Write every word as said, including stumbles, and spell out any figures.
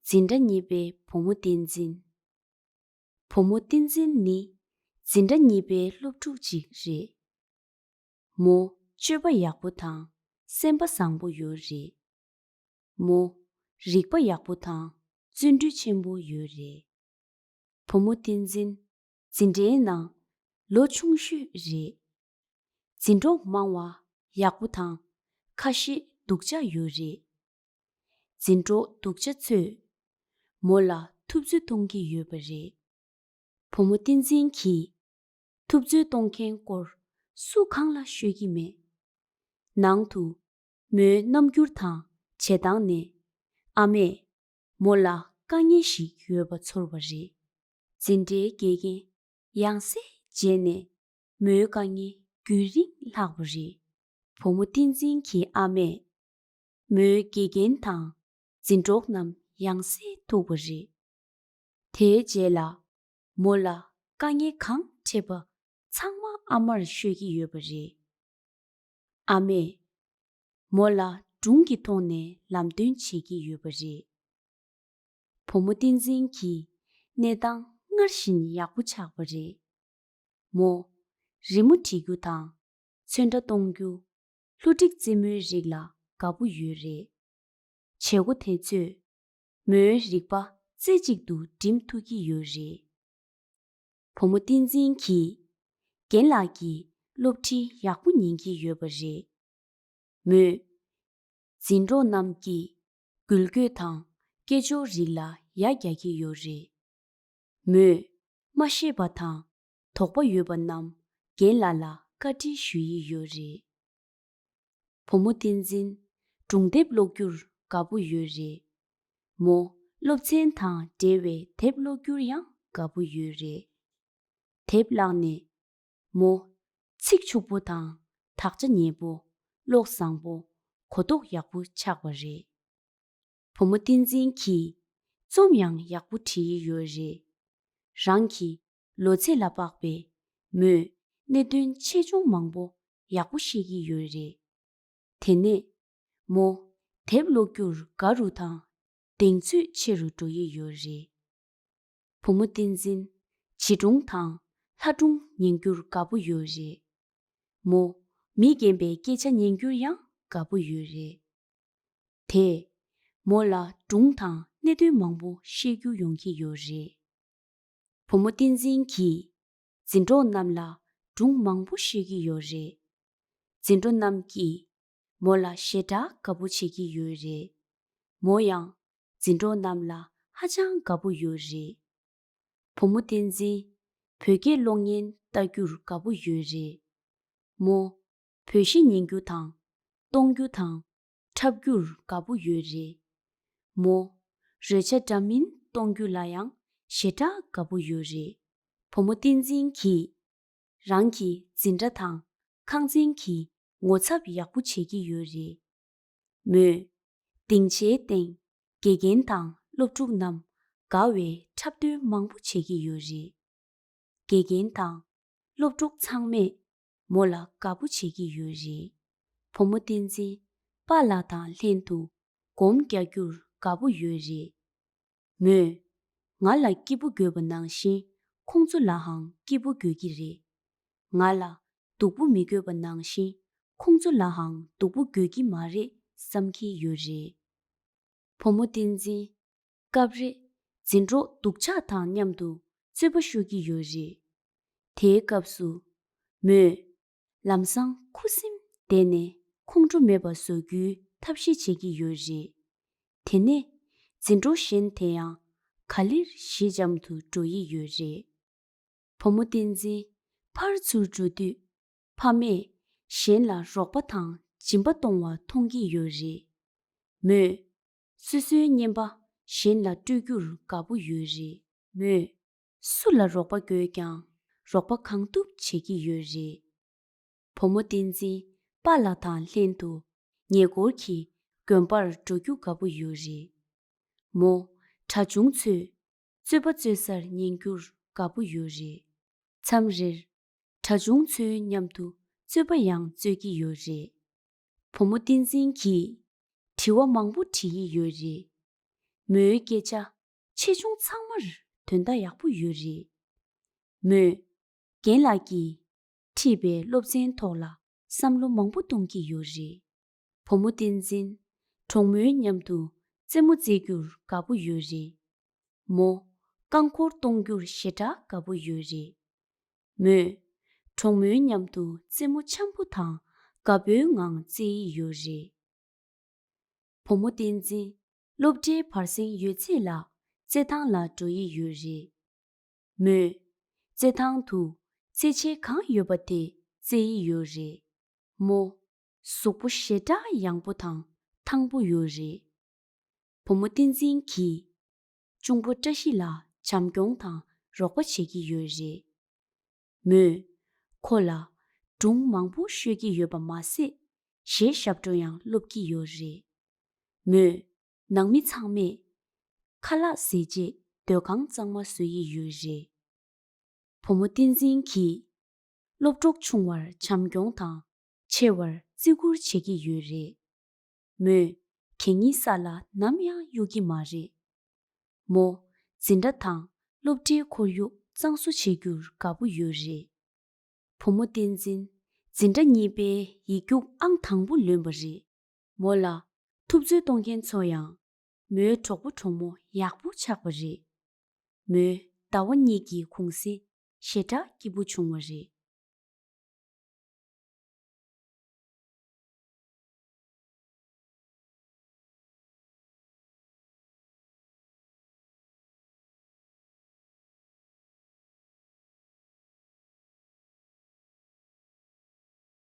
འཛིན་གྲྭ་གཉིས་པའི་བུ་མོ་བསྟན་འཛིན། བུ་མོ་བསྟན་འཛིན་ནི་འཛིན་གྲྭ་གཉིས་པའི་སློབ་ཕྲུག་ཅིག་རེད། མོ་སྤྱོད་པ་ཡག་པོ་དང་སེམས་པ་བཟང་པོ་ཡོད་རེད། མོ་རིག་པ་ཡག་པོ་དང་བརྩོན་འགྲུས་ཆེན་པོ་ཡོད་རེད། བུ་མོ་བསྟན་འཛིན་འཛིན་གྲྭའི་ནང་ལོ་ཆུང་ཤོས་རེད། འཛིན་གྲོགས་མང་བ་ཡག་པོ་དང་ཁ་ཤས་སྡུག་ཅག་ཡོད་རེད། འཛིན་གྲོགས་སྡུག་ཅག་ཚོས་མོ་ལ་ཐུབ་ཚོད་གཏོང་གི་ཡོད་པ་རེད། བུ་མོ་བསྟན་འཛིན་གྱིས་ཐུབ་ཚོད་གཏོང་མཁན་སྐོར་སུ་གང་ལ་ཤོད་ཀྱི་མེད། ནང་དུ་མོའི་རྣམ་འགྱུར་དང་བྱེད་སྟངས་ནས་ཨ་མས་མོ་ལ་དཀའ་ངལ་ཞིག་ཡོད་པ་ཚོར་བ་རེད། འཛིན་གྲྭའི་དགེ་རྒན་ཡང་སེ་བརྗེད་ནས་མོའི་དཀའ་ངལ་རྒྱུན་རིང་ལྷག་པ་རེད། བུ་མོ་བསྟན་འཛིན་གྱི་ཨ་མས་མོའི་དགེ་རྒན་དང་འཛིན་གྲོགས་རྣམས་ཡང་སེ་ཐུག་པ་རེད། དེའི་རྗེས་ལ་མོ་ལ་དཀའ་ངལ་གང་འཕྲད་པ་ཚང་མ་ཨ་མར་ཤོད་ཀྱི་ཡོད་པ་རེད། ཨ་མས་མོ་ལ་སྒྲུང་གི་ཐོག་ནས་ལམ་སྟོན་བྱེད་ཀྱི་ཡོད་པ་རེད། བུ་མོ་བསྟན་འཛིན་གྱི་གནས་སྟངས་སྔར་བཞིན་ཡག་པོ་ཆགས་པ་རེད། མོ་རི་མོ་བྲིས་རྒྱུ་དང་ཚོན་ཁྲ་གཏོང་རྒྱུ། བསླུ་བྲིད་རྩེད་མོའི་རིགས་ལ་དགའ་པོ་ཡོད་རེད། བྱེད་སྒོ་དེ་ཚོས་མོའི་རིག་པ་རྩེ་གཅིག་ཏུ་སྒྲིམ་ཐུབ་ཀྱི་ཡོད་རེད། བུ་མོ་བསྟན་འཛིན་གྱིས་རྒན་ལགས་ཀྱི་སློབ་ཁྲིད་ཡག་པོ་ཉན་གྱི་ཡོད་པ་རེད། མོས་འཛིན་གྲོགས་རྣམས་ཀྱི་འགུལ་སྐྱོད་དང་སྐད་ཅོར་རིགས་ལ་ཡ་རྒྱག་གི་ཡོད་རེད། མོས་མ་ཤེས་པ་དང་དོགས་པ་ཡོད་པ་རྣམས་རྒན་ལགས་ལ་བཀའ་འདྲི་ཞུ་ཡི་ཡོད་རེད། བུ་མོ་བསྟན་འཛིན་སྒྲུང་དེབ་ཀློག་རྒྱུར་དགའ་པོ་ཡོད་རེད། མོ་སློབ་ཚན་དང་འབྲེལ་བའི་དེབ་ཀློག་རྒྱུར་ཡང་དགའ་པོ་ཡོད་རེད། དེབ་བཀླགས་ནས་མོ་ཚིག་ཕྱུག་པོ་དང་དག་ཆ་ཉེ་པོ། བློ་བཟང་པོ། གོ་རྟོགས་ཡག་པོ་ཆགས་པ་རེད། བུ་མོ་བསྟན་འཛིན་གྱིས་རྩོམ་ཡང་ཡག་པོ་བྲིས་ཡི་ཡོད་རེད། རང་གི་ལོ་ཚད་ལ་དཔག་པའི་མོས་གནད་དོན་ཆེ་ཆུང་མང་པོ་ཡག་པོ་ཤེས་ཀྱི་ཡོད་རེད། དེ་ནས་མོ་དེབ་ཀློག་རྒྱུར་དགའ་རུ་དང་གདེང་ཚོད་ཆེ་རུ་འགྲོ་ཡི་ཡོད་རེད། བུ་མོ་བསྟན་འཛིན་བྱིས་སྒྲུང་དང་ལྷ་སྒྲུང་ཉན་རྒྱུར་དགའ་པོ་ཡོད་རེད། མོ་མི་རྒན་པའི་སྐད་ཆ་ཉན་རྒྱུར་ཡང་དགའ་པོ་ཡོད་རེད། དེས་མོ་ལ་སྒྲུང་དང་གནད་དོན་མང་པོ་ཤེས་རྒྱུ་ཡོང་གི་ཡོད་རེད། བུ་མོ་བསྟན་འཛིན་གྱིས་འཛིན་གྲོགས་རྣམས་ལ་སྒྲུང་མང་པོ་ཤོད་ཀྱི་ཡོད་རེད། འཛིན་གྲོགས་རྣམས་ཀྱིས་མོ་ལ་ཞེ་དྲག་དགའ་པོ་བྱེད་ཀྱི་ཡོད་རེད། མོ་ཡང་འཛིན་གྲོགས་རྣམས་ལ་ཧ་ཅང་དགའ་པོ་ཡོད་རེད། བུ་མོ་བསྟན་འཛིན་བོད་སྐད་གློག་བརྙན་ལྟ་རྒྱུར་དགའ་པོ་ཡོད་རེད། མོ་བོད་གཞས་ཉན་རྒྱུ་དང་གཏོང་རྒྱུ་དང་འཁྲབ་རྒྱུར་དགའ་པོ་ཡོད་རེད། མོ་རོལ་ཆ་འདྲ་མིན་གཏོང་རྒྱུ་ལ་ཡང་ཞེ་དྲག་དགའ་པོ་ཡོད་རེད། བུ་མོ་བསྟན་འཛིན་གྱིས་རང་གི་འཛིན་གྲྭ་དང་ཁང་ཚན་གྱི་ངོ་ཚབ་ཡག་པོ་བྱེད་ཀྱི་ཡོད་རེད། མོས་སྡིངས་ཆའི་སྟེང་དགེ་རྒན་དང་སློབ་ཕྲུག་རྣམས་དགའ་བའི་འཁྲབ་སྟོན་མང་པོ་བྱེད་ཀྱི་ཡོད་རེད། དགེ་རྒན་དང་སློབ་ཕྲུག་ཚང་མས་མོ་ལ་དགའ་པོ་བྱེད་ཀྱི་ཡོད་རེད། བུ་མོ་བསྟན་འཛིན་པཱ་ལགས་དང་ལྷན་དུ་སྒོམ་རྒྱག་རྒྱུར་དགའ་པོ་ཡོད་རེད། མོས་ང་ལ་སྐྱིད་པོ་དགོས་པ་ནང་བཞིན་ཁོང་ཚོ་ལའང་སྐྱིད་པོ་དགོས་ཀྱི་རེད། ང་ལ་སྡུག་པོ་མི་དགོས་པ་ནང་བཞིན་ཁོང་ཚོ་ལའང་སྡུག་པོ་དགོས་ཀྱི་མ་རེད་བསམ་གྱི་ཡོད་རེད། བུ་མོ་བསྟན་འཛིན་སྐབས་རེ་འཛིན་གྲོགས་སྡུག་ཅག་དང་མཉམ་དུ་རྩོད་པ་ཤོར་གྱི་ཡོད་རེད། དེའི་སྐབས་སུ་མོས་ལམ་སང་ཁུ་སིམ་བསྡད་ནས་ཁོང་ཁྲོ་མེད་པ་བཟོ་རྒྱུའི་ཐབས་ཤེས་བྱེད་ཀྱི་ཡོད་རེད། དེ་ནས་འཛིན་གྲོགས་གཞན་དེ་ཡང་ག་ལེར་ཞི་འཇམ་དུ་འགྲོ་ཡི་ཡོད་རེད། བུ་མོ་བསྟན་འཛིན་ཕར་ཚུར་འགྲོ་དུས་ཕ་མས་གཞན་ལ་རོགས་པ་དང་སྦྱིན་པ་གཏོང་བ་མཐོང་གི་ཡོད་རེད། མོས་སོ་སོའི་རྔན་པ་གཞན་ལ་སྤྲོད་རྒྱུར་དགའ་པོ་ཡོད་རེད། མོས་སུ་ལ་རོགས་པ་དགོས་ཀྱང་རོགས་པ་གང་ཐུབ་བྱེད་ཀྱི་ཡོད་རེད། བུ་མོ་བསྟན་འཛིན་པཱ་ལགས་དང་ལྷན་དུ་ཉེ་འཁོར་གྱི་དགོན་པར་འགྲོ་རྒྱུ་དགའ་པོ་ཡོད་རེད། མོ་གྲྭ་ཆུང་ཚོས་རྩོད་པ་རྩོད་སར་ཉན་རྒྱུར་དགའ་པོ་ཡོད་རེད། མཚམས་རེར་གྲྭ་ཆུང་ཚོའི་མཉམ་དུ་རྩོད་པ་ཡང་རྩོད་ཀྱི་ཡོད་རེད། བུ་མོ་བསྟན་འཛིན་གྱིས་དྲི་བ་མང་པོ་དྲི་ཡི་ཡོད་རེད། མོའི་སྐད་ཆ་ཆེ་ཆུང་ཚང་མར་དོན་དག་ཡག་པོ་ཡོད་རེད། མོས། རྒན་ལགས་ཀྱིས་ཁྲིད་པའི་སློབ་ཚན་ཐོག་ལ་བསམ་བློ་མང་པོ་གཏོང་གི་ཡོད་རེད། བུ་མོ་བསྟན་འཛིན། གྲོགས་མོའི་མཉམ་དུ་རྩེད་མོ་རྩེ་རྒྱུར་དགའ་པོ་ཡོད་རེད། མོ། རྐང་འཁོར་གཏོང་རྒྱུར་ཞེ་དྲག་དགའ་པོ་ཡོད་རེད། མོས། གྲོགས་མོའི་མཉམ་དུ་རྩེད་མོ་འཆམ་པོ་དང་དགའ་པོའི་ངང་རྩེ་ཡི་ཡོད་རེད། བུ་མོ་བསྟན་འཛིན། སློབ་གྲྭའི་བར་གསེང་ཡོད་ཚད་ལ་རྩེད་ཐང་ལ་འགྲོ་ཡི་ཡོད་རེད། མོས། རྩེད་ཐང་དུ་རྩེད་ཆས་གང་ཡོད་པ་དེ་རྩེ་ཡི་ཡོད་རེད། མོ། གཟུགས་པོ་ཞེ་དྲག་ཡང་པོ་དང་ཐང་པོ་ཡོད་རེད། བུ་མོ་བསྟན་འཛིན་གྱིས། གཅུང་པོ་བཀྲ་ཤིས་ལ་བྱམས་སྐྱོང་དང་རོགས་པ་བྱེད་ཀྱི་ཡོད་རེད། མོས། ཁོ་ལ་སྒྲུང་མང་པོ་ཤོད་ཀྱི་ཡོད་པ་མ་ཟད། གཞས་ཞབས་བྲོ་ཡང་སློབ་ཀྱི་ཡོད་རེད། མོས། ནང་མི་ཚང་མས་ཁ་ལག་ཟས་རྗེས་སྡོད་ཁང་གཙང་མ་བཟོ་ཡི་ཡོད་རེད། བུ་མོ་བསྟན་འཛིན་གྱིས། སློབ་གྲོགས་ཆུང་བར་བྱམས་སྐྱོང་དང་ཆེ་བར་བརྩི་བཀུར་བྱེད་ཀྱི་ཡོད་རེད། མོས། གད་སྙིགས་ས་ལ་ནམ་ཡང་གཡུག་གི་མ་རེད། མོ། འཛིན་གྲྭ་དང་སློབ་གྲྭའི་ཁོར་ཡུག་གཙང་བཟོ་བྱེད་རྒྱུར་དགའ་པོ་ཡོད་རེད། བུ་མོ་བསྟན་འཛིན། འཛིན་གྲྭ་གཉིས་པའི་ཡིག་རྒྱུགས་ཨང་དང་པོ་ལོན་པ་རེད། མོ་ལ་ཐུབ་ཚོད་གཏོང་མཁན་ཚོ་ཡང་མོའི་གྲོགས་པོ་གྲོགས་མོ་ཡག་པོ་ཆགས་པ་རེད། མོས་ཟླ་བ་གཉིས་ཀྱི་གུང་སེང་ཞེ་དྲག་སྐྱིད་པོ་བྱུང་བ་རེད།